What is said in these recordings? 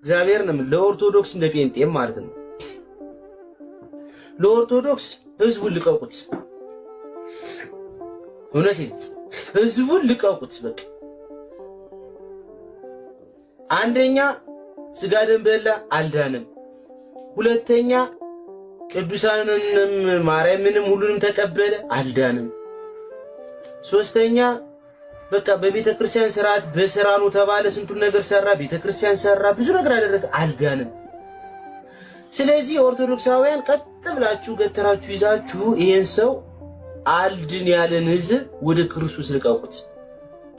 እግዚአብሔር ነው፣ ለኦርቶዶክስም ለጴንጤም ማለት ነው። ለኦርቶዶክስ ህዝቡን ልቀቁት። እውነቴን ህዝቡን ልቀቁት። በቃ አንደኛ ስጋ ደም በላ፣ አልዳንም። ሁለተኛ ቅዱሳንንም ማርያምንም ሁሉንም ተቀበለ፣ አልዳንም። ሶስተኛ በቃ በቤተ ክርስቲያን ስርዓት በስራ ነው ተባለ። ስንቱን ነገር ሰራ፣ ቤተ ክርስቲያን ሰራ፣ ብዙ ነገር አደረገ፣ አልዳንም። ስለዚህ ኦርቶዶክሳውያን ቀጥ ብላችሁ ገተራችሁ ይዛችሁ ይሄን ሰው አልድን ያለን ህዝብ ወደ ክርስቶስ ልቀቁት።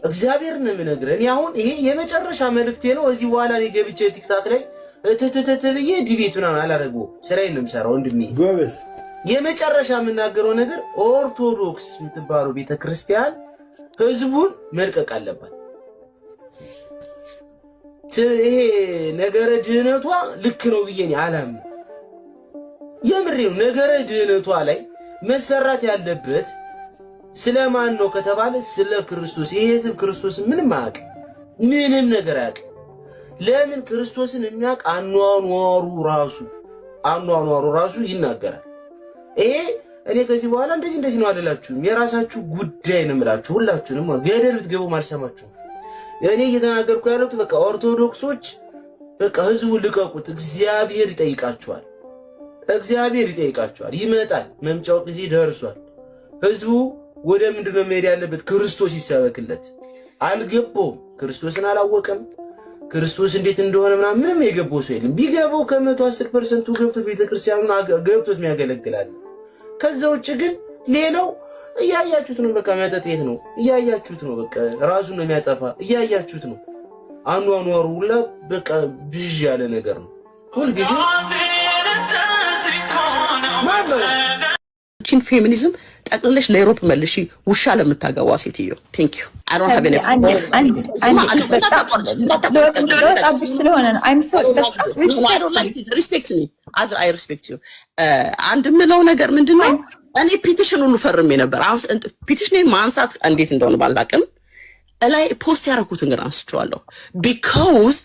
እግዚአብሔር ነው የምነግርህ። እኔ አሁን ይሄ የመጨረሻ መልእክቴ ነው። እዚህ በኋላ እኔ ገብቼ ቲክታክ ላይ እትትትት ብዬ debate ምናምን አላደርገውም። ስራዬን ነው የምሰራው ወንድሜ። ጎበዝ። የመጨረሻ የምናገረው ነገር ኦርቶዶክስ የምትባለው ቤተክርስቲያን ህዝቡን መልቀቅ አለባት። ይሄ ነገረ ድህነቷ ልክ ነው ብዬ እኔ አላምንም። የምሬ ነው። ነገረ ድህነቷ ላይ መሰራት ያለበት ስለማን ነው ከተባለ ስለ ክርስቶስ። ይሄ ህዝብ ክርስቶስን ምንም አያውቅም፣ ምንም ነገር አያውቅም። ለምን? ክርስቶስን የሚያውቅ አኗኗሩ ራሱ ይናገራል። ይሄ እኔ ከዚህ በኋላ እንደዚህ እንደዚህ ነው አልላችሁም። የራሳችሁ ጉዳይ ነው የምላችሁ። ሁላችሁንም ገደል ብትገቡም አልሰማችሁም። እኔ እየተናገርኩ ያለሁት በቃ ኦርቶዶክሶች በቃ ህዝቡን ልቀቁት። እግዚአብሔር ይጠይቃችኋል። እግዚአብሔር ይጠይቃችኋል። ይመጣል። መምጫው ጊዜ ደርሷል። ህዝቡ ወደ ምንድን ነው መሄድ ያለበት? ክርስቶስ ይሰበክለት። አልገባውም። ክርስቶስን አላወቀም። ክርስቶስ እንዴት እንደሆነ ምናምን ምንም የገባው ሰው የለም። ቢገባው ከ110% ኡ ገብቶት ቤተክርስቲያኑን ገብቶት የሚያገለግላል። ከዛ ውጭ ግን ሌላው እያያችሁት ነው። በቃ መጠጥ ቤት ነው፣ እያያችሁት ነው። በቃ ራሱን ነው የሚያጠፋ፣ እያያችሁት ነው። አኗኗሩ ሁላ በቃ ብዥ ያለ ነገር ነው። ሁልጊዜ ማን ነው ቺን ፌሚኒዝም ጠቅልለሽ ለ Europe መልሺ። ውሻ ለምታገባ ሴትዮ thank you. I don't have ለወጣብሽ ስለሆነ ነው። I'm so Respect me as I respect you። አንድ የምለው ነገር ምንድን ነው፣ እኔ petition ሁሉ ፈርሜ ነበር። Petition ኔን ማንሳት እንዴት እንደሆነ ባላቅም እላይ post ያደረኩትን ግን አንስቼዋለሁ። Because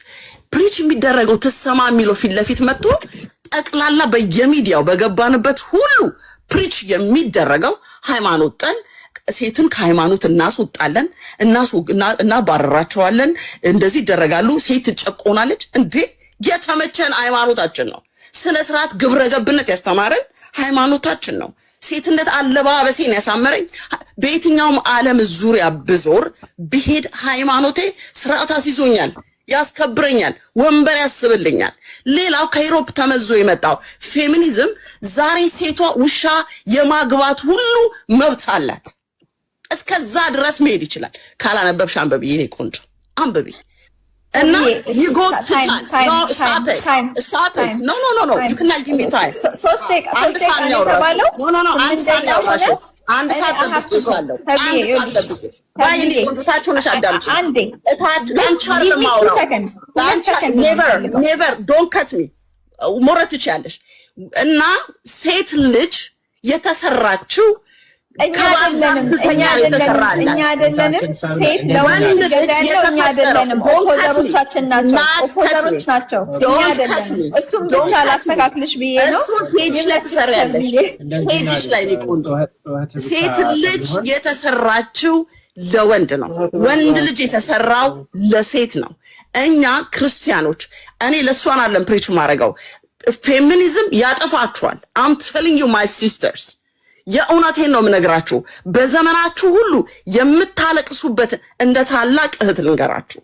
preach የሚደረገው ትሰማ የሚለው ፊት ለፊት መጥቶ ጠቅላላ በየሚዲያው በገባንበት ሁሉ preach የሚደረገው ሃይማኖት ጠል፣ ሴትን ከሃይማኖት እናስወጣለን፣ እናባረራቸዋለን፣ እንደዚህ ይደረጋሉ፣ ሴት ትጨቆናለች። እንዴ፣ የተመቸን ሃይማኖታችን ነው። ስነ ስርዓት ግብረ ገብነት ያስተማረን ሃይማኖታችን ነው። ሴትነት አለባበሴን ያሳመረኝ በየትኛውም ዓለም ዙሪያ ብዞር ብሄድ ሃይማኖቴ ስርዓት አስይዞኛል፣ ያስከብረኛል፣ ወንበር ያስብልኛል። ሌላው ከ Europe ተመዞ የመጣው ፌሚኒዝም ዛሬ ሴቷ ውሻ የማግባት ሁሉ መብት አላት። እስከዛ ድረስ መሄድ ይችላል። ካላነበብሽ አንብቢ፣ የኔ ቆንጆ አንብቢ። እና ይጎትታል። ስታፕ ስታፕ ኖ ኖ ኖ ኖ ዩ ካናት ጊቭ ሚ ታይም። 3 ደቂቃ አንድ ሰዓት ነው ያወራሽው። No, no, no፣ አንድ ሰዓት ነው ያወራሽው። አንድ ሰዓት ጠብቄሻለሁ። አንድ ሰዓት ጠብቄ bye። እኔ ቆንጆ ታች ሆነሽ አዳምጪ። እታች ለአንቺ አይደለም የማወራው። ለአንቺ never, never, don't cut me። ሞረት ትችያለሽ። እና ሴት ልጅ የተሰራችው እኛ አይደለንም፣ እኛ አይደለንም፣ እኛ አይደለንም። ሴት ለወንድ ልጅ ያለው እኛ አይደለንም። Opposer ኦቻችን ናቸው፣ opposer ኦች ናቸው። እኛ አይደለንም። እሱም ብቻ ላስተካክልሽ ብዬ ነው። እሱን page ላይ ትሰሪያለሽ። Page ሽ ላይ ነው ቆንጆ። ሴት ልጅ የተሰራችው ለወንድ ነው። ወንድ ልጅ የተሰራው ለሴት ነው። እኛ ክርስቲያኖች እኔ ለእሷን አለን preach ማድረገው ፌሚኒዝም ያጠፋችኋል። I'm telling you, my sisters፣ የእውነቴን ነው የምነግራችሁ። በዘመናችሁ ሁሉ የምታለቅሱበት እንደ ታላቅ እህት ልንገራችሁ።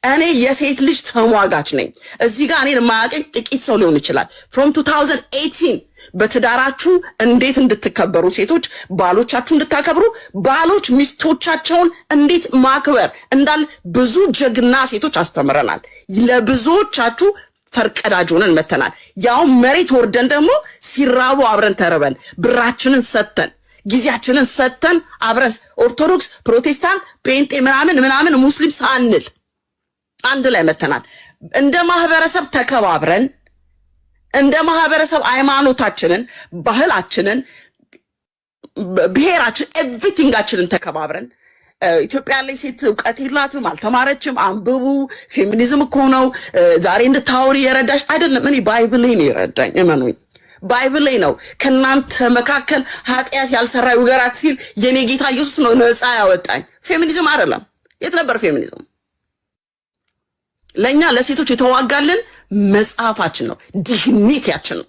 እኔ የሴት ልጅ ተሟጋች ነኝ። እዚህ ጋር እኔን የማያውቀኝ ጥቂት ሰው ሊሆን ይችላል። From 2018 በትዳራችሁ እንዴት እንድትከበሩ፣ ሴቶች ባሎቻችሁ እንድታከብሩ፣ ባሎች ሚስቶቻቸውን እንዴት ማክበር እንዳለ ብዙ ጀግና ሴቶች አስተምረናል። ለብዙዎቻችሁ ፈርቀዳጅ ሆነን መተናል። ያው መሬት ወርደን ደግሞ ሲራቡ አብረን ተርበን፣ ብራችንን ሰጥተን፣ ጊዜያችንን ሰጥተን አብረን ኦርቶዶክስ፣ ፕሮቴስታንት፣ ጴንጤ ምናምን ምናምን ሙስሊም ሳንል አንድ ላይ መተናል። እንደ ማህበረሰብ ተከባብረን፣ እንደ ማህበረሰብ ሃይማኖታችንን፣ ባህላችንን፣ ብሔራችን፣ everything ኣችንን ተከባብረን ኢትዮጵያ ላይ ሴት እውቀት የላትም፣ አልተማረችም፣ አንብቡ፣ ፌሚኒዝም እኮ ነው ዛሬ እንድታወሪ የረዳሽ አይደለም። እኔ Bible ኤ ነው የረዳኝ፣ እመኑኝ። Bible ኤ ነው። ከእናንተ መካከል ኃጢአት ያልሰራ ይውገራት ሲል የኔ ጌታ ኢየሱስ ነው ነፃ ያወጣኝ። ፌሚኒዝም አይደለም። የት ነበር ፌሚኒዝም? ለእኛ ለሴቶች የተዋጋልን መጽሐፋችን ነው፣ dignity ያችን ነው፣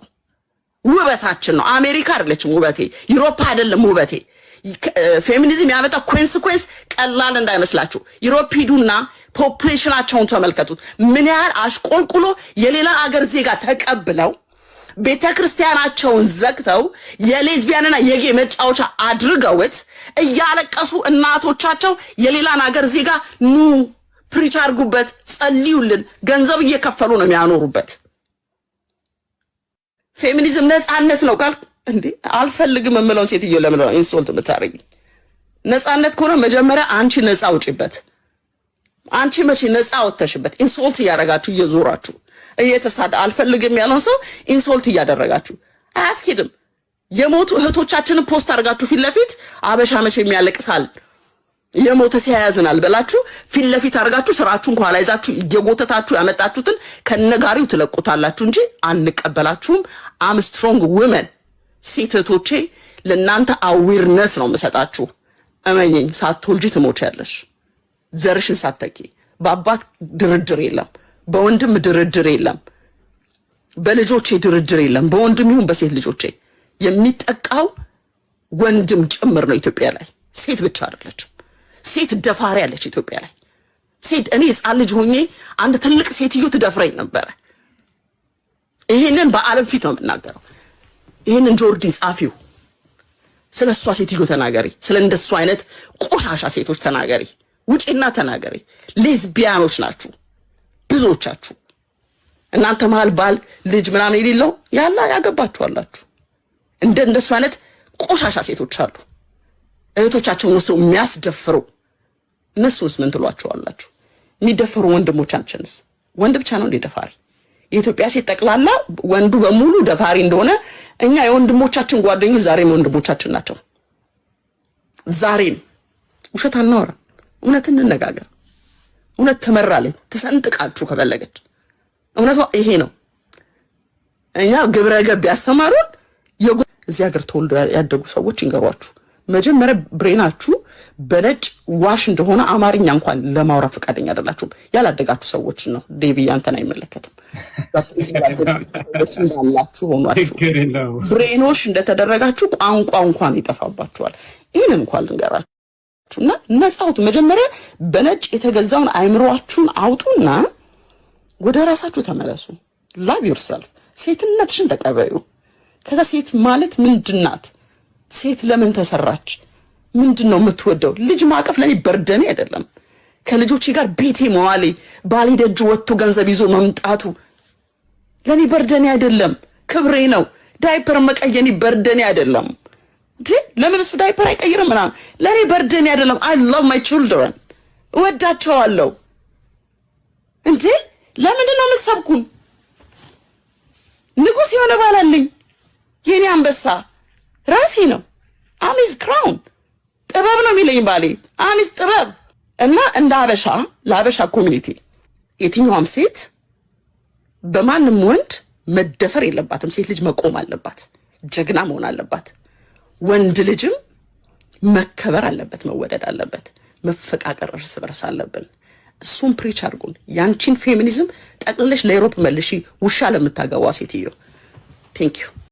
ውበታችን ነው። አሜሪካ አይደለችም ውበቴ፣ Europe አይደለም ውበቴ። ፌሚኒዝም ያመጣ consequence ቀላል እንዳይመስላችሁ። Europe ሂዱና population ኣቸውን ተመልከቱት፣ ምን ያህል አሽቆልቁሎ የሌላ አገር ዜጋ ተቀብለው ቤተ ክርስቲያናቸውን ዘግተው የ lesbian ና የ gay መጫወቻ አድርገውት እያለቀሱ እናቶቻቸው የሌላን አገር ዜጋ ኑ preach አድርጉበት፣ ጸልዩልን፣ ገንዘብ እየከፈሉ ነው የሚያኖሩበት። ፌሚኒዝም ነፃነት ነው ካልክ እንዴ አልፈልግም የምለውን ሴትዮ ለምን ነው insult የምታደርጊ? ነፃነት ከሆነ መጀመሪያ አንቺ ነፃ አውጪበት። አንቺ መቼ ነፃ ወጥተሽበት insult እያደረጋችሁ እየዞራችሁ እየተሳደ አልፈልግም ያለውን ሰው insult እያደረጋችሁ አያስኬድም። የሞቱ እህቶቻችንን post አድርጋችሁ ፊት ለፊት አበሻ መቼ የሚያለቅሳል የሞተ ሲያያዝናል ብላችሁ ፊት ለፊት አድርጋችሁ ስራችሁን ከኋላ ይዛችሁ እየጎተታችሁ ያመጣችሁትን ከነጋሪው ትለቁታላችሁ እንጂ አንቀበላችሁም። I'm strong woman። ሴት እህቶቼ ለእናንተ awareness ነው የምሰጣችሁ። እመኚኝ፣ ሳትወልጂ ትሞቻለሽ። ዘርሽን ሳትተኪ። በአባት ድርድር የለም፣ በወንድም ድርድር የለም፣ በልጆቼ ድርድር የለም። በወንድም ይሁን በሴት ልጆቼ የሚጠቃው ወንድም ጭምር ነው። ኢትዮጵያ ላይ ሴት ብቻ አይደለችም። ሴት ደፋሪ አለች ኢትዮጵያ ላይ። ሴት እኔ ህፃን ልጅ ሆኜ አንድ ትልቅ ሴትዮ ትደፍረኝ ነበረ። ይሄንን በዓለም ፊት ነው የምናገረው። ይሄንን ጆርዲ ጻፊው፣ ስለ እሷ ሴትዮ ተናገሪ። ስለ እንደሱ አይነት ቆሻሻ ሴቶች ተናገሪ። ውጪና ተናገሪ። ሌዝቢያኖች ናችሁ ብዙዎቻችሁ። እናንተ መሀል ባል ልጅ ምናምን የሌለው ያላ ያገባችሁ አላችሁ። እንደሱ አይነት ቆሻሻ ሴቶች አሉ፣ እህቶቻቸውን ወስደው የሚያስደፍሩ። እነሱስ ምን ትሏቸዋላችሁ? የሚደፈሩ ወንድሞቻችንስ? ወንድ ብቻ ነው እንዴ ደፋሪ? የኢትዮጵያ ሴት ጠቅላላ ወንዱ በሙሉ ደፋሪ እንደሆነ እኛ የወንድሞቻችን ጓደኞች ዛሬም ወንድሞቻችን ናቸው። ዛሬም ውሸት አናወራም፣ እውነት እንነጋገር። እውነት ትመራለች፣ ትሰንጥቃችሁ ከፈለገች። እውነቷ ይሄ ነው። እኛ ግብረ ገብ ያስተማሩን እዚህ ሀገር ተወልዶ ያደጉ ሰዎች ይንገሯችሁ። መጀመሪያ brain ኣችሁ በነጭ wash እንደሆነ አማርኛ እንኳን ለማውራት ፈቃደኛ አይደላችሁም። ያላደጋችሁ ሰዎች ነው። ዴቪ አንተን አይመለከትም። ሰዎች እንዳላችሁ ሆኗችሁ brainwash እንደተደረጋችሁ ቋንቋ እንኳን ይጠፋባችኋል። ይህን እንኳን ልንገራችሁ እና ነፃ አውጡ። መጀመሪያ በነጭ የተገዛውን አይምሯችሁን አውጡና ወደ ራሳችሁ ተመለሱ። Love yourself፣ ሴትነትሽን ተቀበዩ። ከዛ ሴት ማለት ምንድናት? ሴት ለምን ተሰራች? ምንድን ነው የምትወደው? ልጅ ማቀፍ ለእኔ burden ኤ አይደለም። ከልጆቼ ጋር ቤቴ መዋሌ፣ ባሌ ደጅ ወጥቶ ገንዘብ ይዞ መምጣቱ ለእኔ burden ኤ አይደለም፣ ክብሬ ነው። ዳይፐር መቀየር burden ኤ አይደለም። እንዴ ለምን እሱ ዳይፐር አይቀይርም ምናምን ለእኔ burden ኤ አይደለም። I love my children፣ እወዳቸዋለሁ። እንዴ ለምንድን ነው የምትሰብኩን? ንጉስ የሆነ ባል አለኝ። የኔ አንበሳ ራሴ ነው። I'm his crown ጥበብ ነው የሚለኝ ባሌ። I'm his ጥበብ። እና እንደ አበሻ ለአበሻ community የትኛዋም ሴት በማንም ወንድ መደፈር የለባትም። ሴት ልጅ መቆም አለባት፣ ጀግና መሆን አለባት። ወንድ ልጅም መከበር አለበት፣ መወደድ አለበት። መፈቃቀር እርስ በርስ አለብን። እሱን preach አድርጉን። ያንቺን ፌሚኒዝም ጠቅልለሽ ለ Europe መልሺ፣ ውሻ ለምታገቧ ሴትዮ። Thank you.